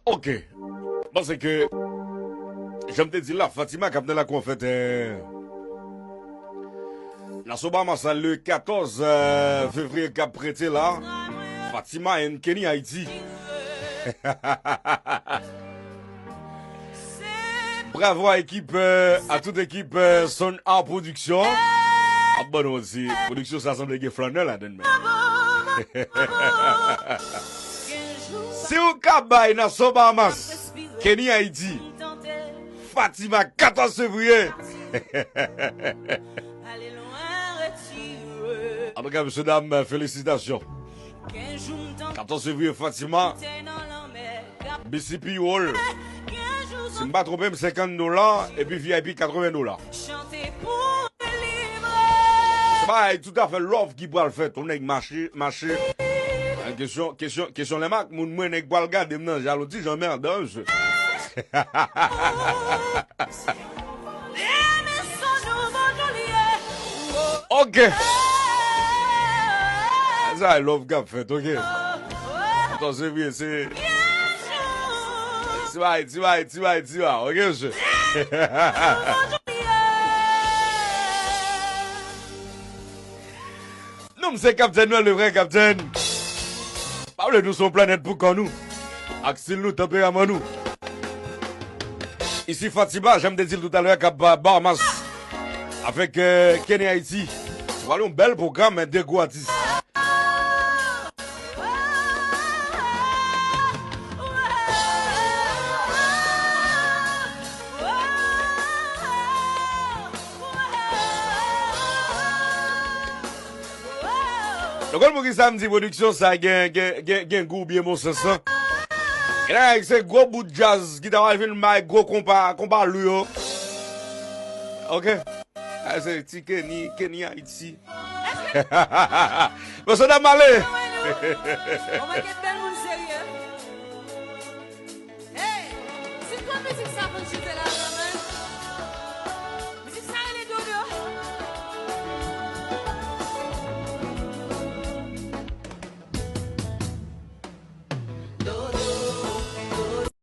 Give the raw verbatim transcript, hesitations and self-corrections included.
Ok. Bon, se ke, jan m te di la, Fatima k ap nan lakou an fèt, eh, Nassau Bahamas la, le katòz, eh, fevriye k ap prete la. Fatima and Kenny Haiti. Bravo à équipe, euh, à toute équipe, euh, Sound Art Production. Ah, bon, non, si production, sa sanble gen flannè ladan, men. Si ou ka bay Nassau Bahamas, Kenny Haiti, Fatima, katòz fevriye. An tou ka, mesye dam, felisitasyon. Katòz fevriye, Fatima. B C P World. Si m pa twonpe m, senkant dola, epi V I P, katreven dola. Se pa tout à fait love ki pral fèt. Yon nèg mache, mache. An kesyon, kesyon, kesyon lè m ak moun mwen, nèg pral gade m nan jalouzi, jan mèdan, mesye. Ok. Sa e love k ap fèt, ok. Atò, se vre, se, se bay, se bay, se bay, se bay, ok, mesye. Nou, m se Kaptèn Noël, le vrai Kaptèn. Pa bliye nou se yon planèt pou kò nou. Ak stil nou, tanperaman nou. Isi Fatima, jan m te di l toutalè, k ap, euh, Bahamas. Avèk, euh, Kenny Haiti. Se pral yon bèl pwogram, men de gwo atis. Nou konn poukisa m di pwodiksyon sa gen, gen, gen, gen gou byen bon sans lan. Genlè se gwo bout djaz ki ta pral vin bay gwo konpa, konpa lou yo. Ok. A, se ti Kenny, Kenny Haiti. Mesye dam, ale. Hey, si tout mizik sa konn chante la,